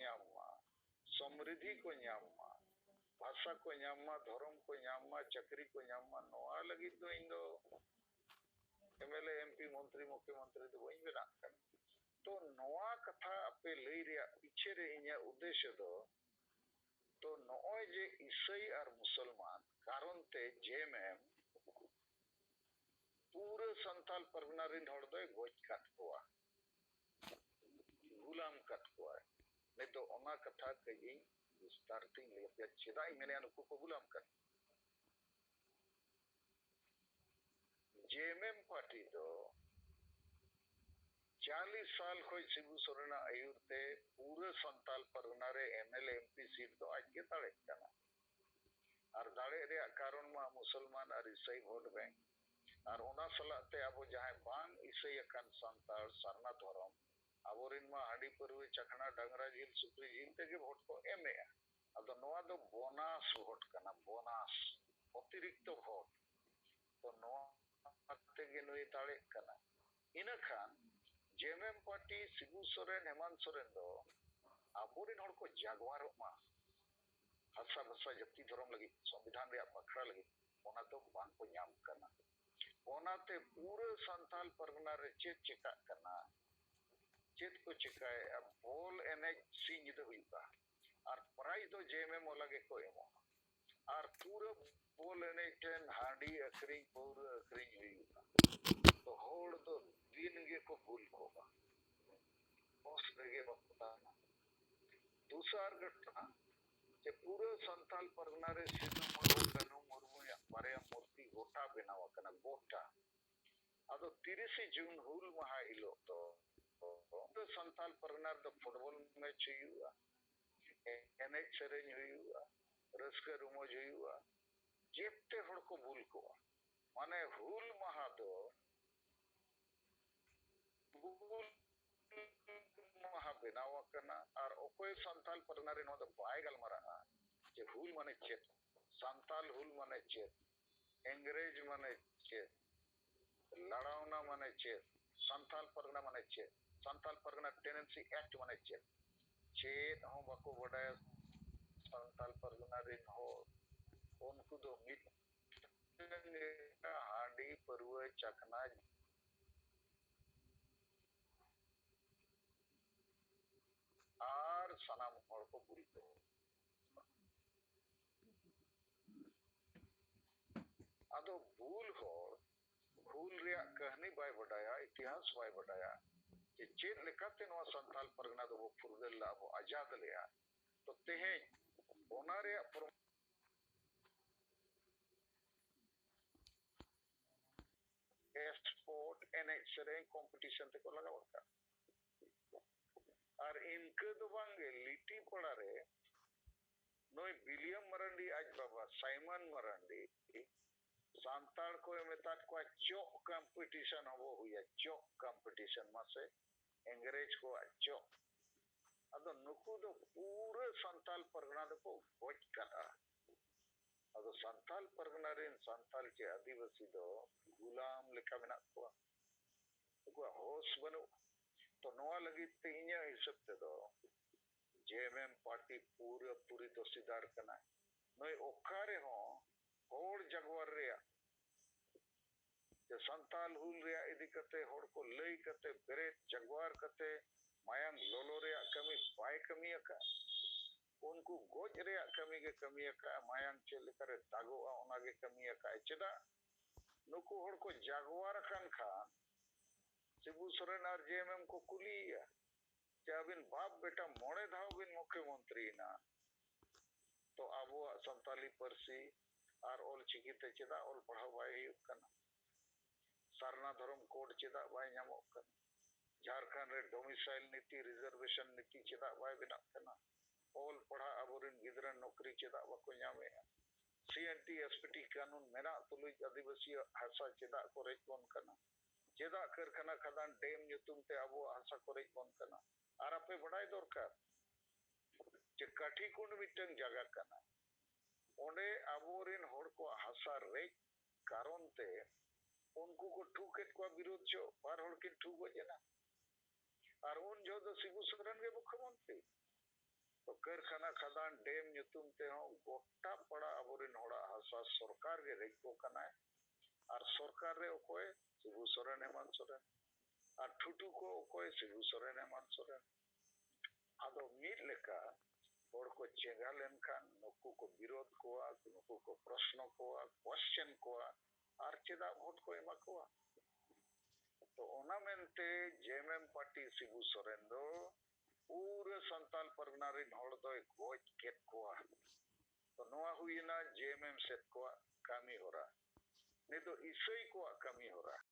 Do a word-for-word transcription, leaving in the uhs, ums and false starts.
ᱧᱟᱢ ᱢᱟ, ᱥᱚᱢᱨᱤᱫᱷᱤ ᱠᱚ ᱧᱟᱢ ᱢᱟ, ᱵᱷᱟᱥᱟ ᱠᱚ ᱧᱟᱢ ᱢᱟ, ᱫᱷᱚᱨᱚᱢ ᱠᱚ ᱧᱟᱢ ᱢᱟ, ᱪᱟᱹᱠᱨᱤ ᱠᱚ ᱧᱟᱢ ᱢᱟ, ᱱᱚᱣᱟ ᱞᱟᱹᱜᱤᱫ ᱫᱚ ᱤᱧ ᱫᱚ M L A, M P, ᱢᱚᱱᱛᱨᱤ, ᱢᱩᱠᱷᱭᱚᱢᱚᱱᱛᱨᱤ ᱫᱚ ᱵᱟᱹᱧ ᱵᱮᱱᱟᱜ ᱠᱟᱱᱟ᱾ ᱛᱚ ᱱᱚᱣᱟ ᱠᱟᱛᱷᱟ ᱟᱯᱮ ᱞᱟᱹᱭ ᱨᱮᱭᱟᱜ ᱯᱤᱪᱷᱮ ᱨᱮ ᱤᱧᱟᱹᱜ ᱩᱫᱽᱫᱮᱥᱥᱚ ᱫᱚ, ᱛᱚ ᱱᱚᱜᱼᱚᱭ ᱡᱮ ᱤᱥᱟᱹᱭ ᱟᱨ ᱢᱩᱥᱚᱞᱢᱟᱱ ᱠᱟᱨᱚᱱ ᱛᱮ ᱡᱮ ᱮᱢ ᱮᱢ ᱯᱩᱨᱟᱹ ᱥᱟᱱᱛᱟᱞ ᱯᱟᱨᱜᱟᱱᱟ ᱨᱮᱱ ᱦᱚᱲ ᱫᱚᱭ ᱜᱚᱡ ᱠᱟᱫ ᱠᱚᱣᱟ, ᱜᱩᱞᱟᱢ ᱠᱟᱫ ᱠᱚᱣᱟᱭ᱾ ᱱᱤᱛ ᱫᱚ ᱚᱱᱟ ᱠᱟᱛᱷᱟ ᱠᱟᱹᱡ ᱤᱧ ᱵᱤᱥᱛᱟᱨ ᱛᱤᱧ ᱞᱟᱹᱭ ᱟᱯᱮᱭᱟ, ᱪᱮᱫᱟᱜ ᱤᱧ ᱢᱮᱱᱮᱫᱼᱟ ᱱᱩᱠᱩ ᱠᱚ ᱜᱩᱞᱟᱢ ᱠᱟᱫ ᱠᱚᱣᱟ᱾ ᱡᱮ ᱮᱢ ᱮᱢ ᱯᱟᱨᱴᱤ ᱫᱚ ᱪᱟᱞᱤᱥ ᱥᱟᱞ ᱠᱷᱚᱱ ᱥᱤᱵᱩ ᱥᱚᱨᱮᱱᱟᱜ ᱟᱹᱭᱩᱨ ᱛᱮ ᱯᱩᱨᱟᱹ ᱥᱟᱱᱛᱟᱞ ᱯᱟᱨᱜᱟᱱᱟ ᱨᱮ M L A, M P seat ᱫᱚ ᱟᱡ ᱜᱮ ᱫᱟᱲᱮᱜ ᱠᱟᱱᱟ᱾ ᱟᱨ ᱫᱟᱲᱮᱜ ᱨᱮᱭᱟᱜ ᱠᱟᱨᱚᱱ ᱢᱟ ᱢᱩᱥᱚᱞᱢᱟᱱ ᱟᱨ ᱤᱥᱟᱹᱭ ᱵᱷᱳᱴ ᱵᱮᱝᱠ, ᱟᱨ ᱚᱱᱟ ᱥᱟᱞᱟᱜ ᱛᱮ ᱟᱵᱚ ᱡᱟᱦᱟᱸᱭ ᱵᱟᱝ ᱤᱥᱟᱹᱭ ᱟᱠᱟᱱ ᱥᱟᱱᱛᱟᱲ ᱥᱟᱨᱱᱟ ᱫᱷᱚᱨᱚᱢ, ᱟᱵᱚᱨᱮᱱ ᱢᱟ ᱦᱟᱺᱰᱤ ᱯᱟᱹᱨᱣᱟᱹ, ᱪᱟᱠᱷᱱᱟ, ᱰᱟᱝᱨᱟ ᱡᱤᱞ, ᱥᱩᱠᱨᱤ ᱡᱤᱞ ᱛᱮᱜᱮ ᱵᱷᱳᱴ ᱠᱚ ᱮᱢᱮᱜᱼᱟ᱾ ᱟᱫᱚ ᱱᱚᱣᱟ ᱫᱚ ᱵᱳᱱᱟᱥ ᱵᱷᱳᱴ ᱠᱟᱱᱟ, ᱵᱳᱱᱟᱥ, ᱚᱛᱤᱨᱤᱠᱛᱚ ᱵᱷᱳᱴ᱾ ᱛᱚ ᱱᱚᱣᱟ ᱛᱮᱜᱮ ᱱᱩᱭ ᱫᱟᱲᱮᱜ ᱠᱟᱱᱟ᱾ ᱤᱱᱟᱹ ᱠᱷᱟᱱ ᱡᱮ ᱮᱢ ᱮᱢ ᱯᱟᱨᱴᱤ, ᱥᱤᱵᱩ ᱥᱚᱨᱮᱱ, ᱦᱮᱢᱟᱱᱛ ᱥᱚᱨᱮᱱ ᱫᱚ ᱟᱵᱚᱨᱮᱱ ᱦᱚᱲ ᱠᱚ ᱡᱟᱜᱣᱟᱨᱚᱜ ᱢᱟ, ᱦᱟᱥᱟ ᱵᱷᱟᱥᱟ ᱡᱟᱹᱛᱤ ᱫᱷᱚᱨᱚᱢ ᱞᱟᱹᱜᱤᱫ, ᱥᱚᱝᱵᱤᱫᱷᱟᱱ ᱨᱮᱭᱟᱜ ᱵᱟᱠᱷᱨᱟ ᱞᱟᱹᱜᱤᱫ, ᱚᱱᱟ ᱫᱚ ᱵᱟᱝ ᱠᱚ ᱧᱟᱢ ᱠᱟᱱᱟ᱾ ᱚᱱᱟᱛᱮ ᱯᱩᱨᱟᱹ ᱥᱟᱱᱛᱟᱞ ᱯᱟᱨᱜᱟᱱᱟ ᱨᱮ ᱪᱮᱫ ᱪᱮᱠᱟᱜ ᱠᱟᱱᱟ, ᱪᱮᱫ ᱠᱚ ᱪᱮᱠᱟᱭᱮᱫᱼᱟ, ᱵᱚᱞ ᱮᱱᱮᱡ ᱥᱤᱧ ᱧᱤᱫᱟᱹ ᱦᱩᱭᱩᱜᱼᱟ, ᱟᱨ ᱯᱨᱟᱭᱤᱡᱽ ᱫᱚ ᱡᱮ ᱮᱢ ᱮᱢ ᱵᱟᱞᱟ ᱜᱮᱠᱚ ᱮᱢᱚᱜᱼᱟ᱾ ᱟᱨ ᱯᱩᱨᱟᱹ ᱵᱚᱞ ᱮᱱᱮᱡ ᱴᱷᱮᱱ ᱦᱟᱺᱰᱤ ᱟᱹᱠᱷᱨᱤᱧ, ᱯᱟᱹᱣᱨᱟᱹ ᱟᱹᱠᱷᱨᱤᱧ ᱦᱩᱭᱩᱜᱼᱟ᱾ ᱛᱚ ᱦᱚᱲ ᱫᱚ ᱫᱤᱱ ᱜᱮᱠᱚ ᱵᱩᱞ ᱠᱚᱜᱼᱟ, ᱦᱚᱥ ᱨᱮᱜᱮ ᱵᱟᱠᱚ ᱛᱟᱦᱮᱱᱟ᱾ ᱫᱚᱥᱟᱨ ᱜᱷᱚᱴᱚᱱᱟ, ᱡᱮ ᱯᱩᱨᱟᱹ ᱥᱟᱱᱛᱟᱞ ᱯᱟᱨᱜᱟᱱᱟ ᱨᱮ ᱥᱤᱫᱩ, ᱢᱩᱨᱢᱩ, ᱠᱟᱹᱱᱦᱩ ᱢᱩᱨᱢᱩᱭᱟᱜ ᱵᱟᱨᱭᱟ ᱢᱩᱨᱛᱤ ᱜᱚᱴᱟ ᱵᱮᱱᱟᱣ ᱟᱠᱟᱱᱟ, ᱜᱚᱴᱟ᱾ ᱟᱫᱚ ᱛᱤᱨᱤᱥᱮ ᱡᱩᱱ ᱦᱩᱞ ᱢᱟᱦᱟ ᱦᱤᱞᱳᱜ ᱫᱚ ᱯᱩᱨᱟᱹ ᱥᱟᱱᱛᱟᱞ ᱯᱟᱨᱜᱟᱱᱟ ᱨᱮᱫᱚ ᱯᱷᱩᱴᱵᱚᱞ ᱢᱮᱪ ᱦᱩᱭᱩᱜᱼᱟ, ᱮᱱᱮᱡ ᱥᱮᱨᱮᱧ ᱦᱩᱭᱩᱜᱼᱟ, ᱨᱟᱹᱥᱠᱟᱹ ᱨᱚᱢᱚᱡᱽ ᱦᱩᱭᱩᱜᱼᱟ, ᱡᱮᱛᱮ ᱦᱚᱲ ᱠᱚ ᱵᱩᱞ ᱠᱚᱜᱼᱟ᱾ ᱢᱟᱱᱮ ᱦᱩᱞ ᱢᱟᱦᱟ ᱫᱚ ᱦᱩᱞ ᱢᱟᱦᱟ ᱵᱮᱱᱟᱣ ᱟᱠᱟᱱᱟ᱾ ᱟᱨ ᱚᱠᱚᱭ ᱥᱟᱱᱛᱟᱞ ᱯᱟᱨᱜᱟᱱᱟ ᱨᱮ ᱱᱚᱣᱟ ᱫᱚ ᱵᱟᱭ ᱜᱟᱞᱢᱟᱨᱟᱜᱼᱟ ᱡᱮ ᱦᱩᱞ ᱢᱟᱱᱮ ᱪᱮᱫ, ᱥᱟᱱᱛᱟᱞ ᱦᱩᱞ ᱢᱟᱱᱮ ᱪᱮᱫ, ᱤᱝᱨᱮᱡᱽ ᱢᱟᱱᱮ ᱪᱮᱫ, ᱞᱟᱲᱟᱣᱱᱟ ᱢᱟᱱᱮ ᱪᱮᱫ, ᱥᱟᱱᱛᱟᱞ ᱯᱟᱨᱜᱟᱱᱟ ᱢᱟᱱᱮ ᱪᱮᱫ, ᱥᱟᱱᱛᱟᱞ ᱯᱟᱨᱜᱟᱱᱟ ᱴᱮᱱᱮᱱᱥᱤ ᱮᱠᱴ ᱢᱟᱱᱮ ᱪᱮᱫ, ᱪᱮᱫ ᱦᱚᱸ ᱵᱟᱠᱚ ᱵᱟᱰᱟᱭᱟ ᱥᱟᱱᱛᱟᱞ ᱯᱟᱨᱜᱟᱱᱟ ᱨᱮᱱ ᱦᱚᱲ᱾ ᱩᱱᱠᱩ ᱫᱚ ᱢᱤᱫ ᱦᱟᱺᱰᱤ ᱯᱟᱹᱨᱣᱟᱹ ᱪᱟᱠᱷᱱᱟ ᱟᱨ ᱥᱟᱱᱟᱢ ᱦᱚᱲ ᱠᱚ ᱵᱩᱞ ᱫᱚ᱾ ᱟᱫᱚ ᱵᱩᱞ ᱦᱚᱲ ᱦᱩᱞ ᱨᱮᱭᱟᱜ ᱠᱟᱹᱦᱱᱤ ᱵᱟᱭ ᱵᱟᱰᱟᱭᱟ, ᱤᱛᱤᱦᱟᱥ ᱵᱟᱭ ᱵᱟᱰᱟᱭᱟ, ᱡᱮ ᱪᱮᱫ ᱞᱮᱠᱟᱛᱮ ᱱᱚᱣᱟ ᱥᱟᱱᱛᱟᱞ ᱯᱟᱨᱜᱟᱱᱟ ᱫᱚᱵᱚ ᱯᱷᱩᱨᱜᱟᱹᱞ ᱞᱮᱫᱼᱟ, ᱵᱚ ᱟᱡᱟᱫ ᱞᱮᱫᱼᱟ᱾ ᱛᱚ ᱛᱮᱦᱮᱧ ᱚᱱᱟ ᱨᱮᱭᱟᱜ ᱯᱨᱚᱢᱟᱱ ᱮᱥᱯᱳᱨᱴ, ᱮᱱᱮᱡ ᱥᱮᱨᱮᱧ ᱠᱚᱢᱯᱤᱴᱤᱥᱚᱱ ᱛᱮᱠᱚ ᱞᱟᱜᱟᱣ ᱟᱠᱟᱫ᱾ ᱟᱨ ᱤᱱᱠᱟᱹ ᱫᱚ ᱵᱟᱝᱜᱮ, ᱞᱤᱴᱤ ᱯᱟᱲᱟ ᱨᱮ ᱱᱩᱭ ᱵᱤᱞᱤᱭᱟᱢ ᱢᱟᱨᱟᱱᱰᱤ ᱟᱡ ᱵᱟᱵᱟ ᱥᱟᱭᱢᱚᱱ ᱢᱟᱨᱟᱱᱰᱤ ᱥᱟᱱᱛᱟᱲ ᱠᱚᱭ ᱢᱮᱛᱟᱫ ᱠᱚᱣᱟ, "ᱪᱚᱜ ᱠᱚᱢᱯᱤᱴᱤᱥᱚᱱ ᱦᱚᱸᱵᱚ ᱦᱩᱭᱟ, ᱪᱚᱜ ᱠᱚᱢᱯᱤᱴᱤᱥᱚᱱ, ᱢᱟᱥᱮ ᱤᱝᱨᱮᱡᱽ ᱠᱚᱣᱟᱜ ᱪᱚᱜ᱾" ᱟᱫᱚ ᱱᱩᱠᱩ ᱫᱚ ᱯᱩᱨᱟᱹ ᱥᱟᱱᱛᱟᱞ ᱯᱟᱨᱜᱟᱱᱟ ᱫᱚᱠᱚ ᱜᱚᱡ ᱠᱟᱫᱼᱟ᱾ ᱟᱫᱚ ᱥᱟᱱᱛᱟᱞ ᱯᱟᱨᱜᱟᱱᱟ ᱨᱮᱱ ᱥᱟᱱᱛᱟᱞ ᱪᱮ ᱟᱹᱫᱤᱵᱟᱹᱥᱤ ᱫᱚ ᱜᱩᱞᱟᱢ ᱞᱮᱠᱟ ᱢᱮᱱᱟᱜ ᱠᱚᱣᱟ᱾ ᱩᱱᱠᱩᱣᱟᱜ ᱦᱳᱥ ᱵᱟᱹᱱᱩᱜ᱾ ᱛᱚ ᱱᱚᱣᱟ ᱞᱟᱹᱜᱤᱫ ᱛᱮ ᱤᱧᱟᱹᱜ ᱦᱤᱥᱟᱹᱵ ᱛᱮᱫᱚ ᱡᱮ ᱮᱢ ᱮᱢ ᱯᱟᱨᱴᱤ ᱯᱩᱨᱟᱹ ᱯᱩᱨᱤ ᱫᱚᱥᱤᱫᱟᱨ ᱠᱟᱱᱟᱭ᱾ ᱱᱩᱭ ᱚᱠᱟ ᱨᱮᱦᱚᱸ ᱦᱚᱲ ᱡᱟᱜᱣᱟᱨ ᱨᱮᱭᱟᱜ, ᱡᱮ ᱥᱟᱱᱛᱟᱞ ᱦᱩᱞ ᱨᱮᱭᱟᱜ ᱤᱫᱤ ᱠᱟᱛᱮ ᱦᱚᱲ ᱠᱚ ᱞᱟᱹᱭ ᱠᱟᱛᱮ, ᱵᱮᱨᱮᱫ ᱡᱟᱜᱣᱟᱨ ᱠᱟᱛᱮ, ᱢᱟᱭᱟᱝ ᱞᱚᱞᱚ ᱨᱮᱭᱟᱜ ᱠᱟᱹᱢᱤ ᱵᱟᱭ ᱠᱟᱹᱢᱤ ᱟᱠᱟᱫ᱾ ᱩᱱᱠᱩ ᱜᱚᱡ ᱨᱮᱭᱟᱜ ᱠᱟᱹᱢᱤ ᱜᱮ ᱠᱟᱹᱢᱤ ᱟᱠᱟᱫ, ᱢᱟᱭᱟᱝ ᱪᱮᱫ ᱞᱮᱠᱟᱨᱮ ᱫᱟᱜᱚᱜᱼᱟ ᱚᱱᱟ ᱜᱮ ᱠᱟᱹᱢᱤ ᱟᱠᱟᱫ᱾ ᱪᱮᱫᱟᱜ? ᱱᱩᱠᱩ ᱦᱚᱲ ᱠᱚ ᱡᱟᱜᱣᱟᱨ ᱟᱠᱟᱱ ᱠᱷᱟᱱ ᱥᱤᱵᱩ ᱥᱚᱨᱮᱱ ᱟᱨ ᱡᱮ ᱮᱢ ᱮᱢ ᱠᱚ ᱠᱩᱞᱤᱭᱮᱭᱟ ᱡᱮ, "ᱟᱹᱵᱤᱱ ᱵᱟᱯ ᱵᱮᱴᱟ ᱢᱚᱬᱮ ᱫᱷᱟᱣ ᱵᱤᱱ ᱢᱩᱠᱷᱭᱚᱢᱚᱱᱛᱨᱤᱭᱮᱱᱟ, ᱛᱚ ᱟᱵᱚᱣᱟᱜ ᱥᱟᱱᱛᱟᱞᱤ ᱯᱟᱹᱨᱥᱤ ᱟᱨ ᱚᱞ ᱪᱤᱠᱤ ᱛᱮ ᱪᱮᱫᱟᱜ ᱚᱞ ᱯᱟᱲᱦᱟᱣ ᱵᱟᱭ ᱦᱩᱭᱩᱜ ᱠᱟᱱᱟ? ᱥᱟᱨᱱᱟ ᱫᱷᱚᱨᱚᱢ ᱠᱳᱰ ᱪᱮᱫᱟᱜ ᱵᱟᱭ ᱧᱟᱢᱚᱜ ᱠᱟᱱᱟ? ᱡᱷᱟᱲᱠᱷᱚᱸᱰ ᱨᱮ ᱰᱚᱢᱤᱥᱟᱭᱤᱞ ᱱᱤᱛᱤ, ᱨᱤᱡᱟᱨᱵᱷᱮᱥᱚᱱ ᱱᱤᱛᱤ ᱪᱮᱫᱟᱜ ᱵᱟᱭ ᱵᱮᱱᱟᱜ ᱠᱟᱱᱟ? ᱚᱞ ᱯᱟᱲᱦᱟᱜ ᱟᱵᱚᱨᱮᱱ ᱜᱤᱫᱽᱨᱟᱹ ᱱᱚᱠᱨᱤ ᱪᱮᱫᱟᱜ ᱵᱟᱠᱚ ᱧᱟᱢᱮᱫᱼᱟ? ᱥᱤ N T S P T ᱠᱟᱹᱱᱩᱱ ᱢᱮᱱᱟᱜ ᱛᱩᱞᱩᱡ ᱟᱹᱫᱤᱵᱟᱹᱥᱤᱭᱟᱜ ᱦᱟᱥᱟ ᱪᱮᱫᱟᱜ ᱠᱚ ᱨᱮᱡ ᱵᱚᱱ ᱠᱟᱱᱟ? ᱪᱮᱫᱟᱜ ᱠᱟᱹᱨᱠᱷᱟᱱᱟ ᱠᱷᱟᱫᱟᱱ ᱰᱮᱢ ᱧᱩᱛᱩᱢ ᱛᱮ ᱟᱵᱚᱣᱟᱜ ᱦᱟᱥᱟ ᱠᱚ ᱨᱮᱡ ᱵᱚᱱ ᱠᱟᱱᱟ?" ᱟᱨ ᱟᱯᱮ ᱵᱟᱰᱟᱭ ᱫᱚᱨᱠᱟᱨ ᱡᱮ ᱠᱟᱴᱷᱤᱠᱩᱸᱰ ᱢᱤᱫᱴᱟᱝ ᱡᱟᱭᱜᱟ ᱠᱟᱱᱟ, ᱚᱸᱰᱮ ᱟᱵᱚᱨᱮᱱ ᱦᱚᱲ ᱠᱚᱣᱟᱜ ᱦᱟᱥᱟ ᱨᱮᱡ ᱠᱟᱨᱚᱱ ᱛᱮ ᱩᱱᱠᱩ ᱠᱚ ᱴᱷᱩ ᱠᱮᱫ ᱠᱚᱣᱟ ᱵᱤᱨᱳᱫᱷ ᱡᱚᱦᱚᱜ, ᱵᱟᱨ ᱦᱚᱲ ᱠᱤᱱ ᱴᱷᱩ ᱜᱚᱡ ᱮᱱᱟ᱾ ᱟᱨ ᱩᱱ ᱡᱚᱦᱚᱜ ᱫᱚ ᱥᱤᱵᱩ ᱥᱚᱨᱮᱱ ᱜᱮ ᱢᱩᱠᱷᱭᱚᱢᱚᱱᱛᱨᱤ᱾ ᱛᱚ ᱠᱟᱹᱨᱠᱷᱟᱱᱟ ᱠᱷᱟᱫᱟᱱ ᱰᱮᱢ ᱧᱩᱛᱩᱢ ᱛᱮᱦᱚᱸ ᱜᱚᱴᱟ ᱯᱟᱲᱟ ᱟᱵᱚᱨᱮᱱ ᱦᱚᱲᱟᱜ ᱦᱟᱥᱟ ᱥᱚᱨᱠᱟᱨ ᱜᱮ ᱨᱮᱡ ᱠᱚ ᱠᱟᱱᱟᱭ᱾ ᱟᱨ ᱥᱚᱨᱠᱟᱨ ᱨᱮ ᱚᱠᱚᱭ? ᱥᱤᱵᱩ ᱥᱚᱨᱮᱱ ᱦᱮᱢᱟᱱᱛ ᱥᱚᱨᱮᱱ᱾ ᱟᱨ ᱴᱷᱩᱴᱩ ᱠᱚ ᱚᱠᱚᱭ? ᱥᱤᱵᱩ ᱥᱚᱨᱮᱱ ᱦᱮᱢᱟᱱᱛ ᱥᱚᱨᱮᱱ᱾ ᱟᱫᱚ ᱢᱤᱫ ᱞᱮᱠᱟ ᱦᱚᱲ ᱠᱚ ᱪᱮᱸᱜᱷᱟ ᱞᱮᱱᱠᱷᱟᱱ ᱱᱩᱠᱩ ᱠᱚ ᱵᱤᱨᱳᱫᱷ ᱠᱚᱣᱟ, ᱱᱩᱠᱩ ᱠᱚ ᱯᱨᱚᱥᱱᱚ ᱠᱚᱣᱟ, ᱠᱚᱥᱪᱮᱱ ᱠᱚᱣᱟ, ᱟᱨ ᱪᱮᱫᱟᱜ ᱵᱷᱳᱴ ᱠᱚ ᱮᱢᱟ ᱠᱚᱣᱟ? ᱛᱚ ᱚᱱᱟ ᱢᱮᱱᱛᱮ ᱡᱮ ᱮᱢ ᱮᱢ ᱯᱟᱨᱴᱤ ᱥᱤᱵᱩ ᱥᱚᱨᱮᱱ ᱫᱚ ᱯᱩᱨᱟᱹ ᱥᱟᱱᱛᱟᱞ ᱯᱟᱨᱜᱟᱱᱟ ᱨᱮᱱ ᱦᱚᱲ ᱫᱚᱭ ᱜᱚᱡ ᱠᱮᱫ ᱠᱚᱣᱟ᱾ ᱛᱚ ᱱᱚᱣᱟ ᱦᱩᱭᱮᱱᱟ ᱡᱮ ᱮᱢ ᱮᱢ ᱥᱮᱫ ᱠᱚᱣᱟᱜ ᱠᱟᱹᱢᱤ ᱦᱚᱨᱟ᱾ ᱱᱤᱛ ᱫᱚ ᱤᱥᱟᱹᱭ ᱠᱚᱣᱟᱜ ᱠᱟᱹᱢᱤ ᱦᱚᱨᱟ᱾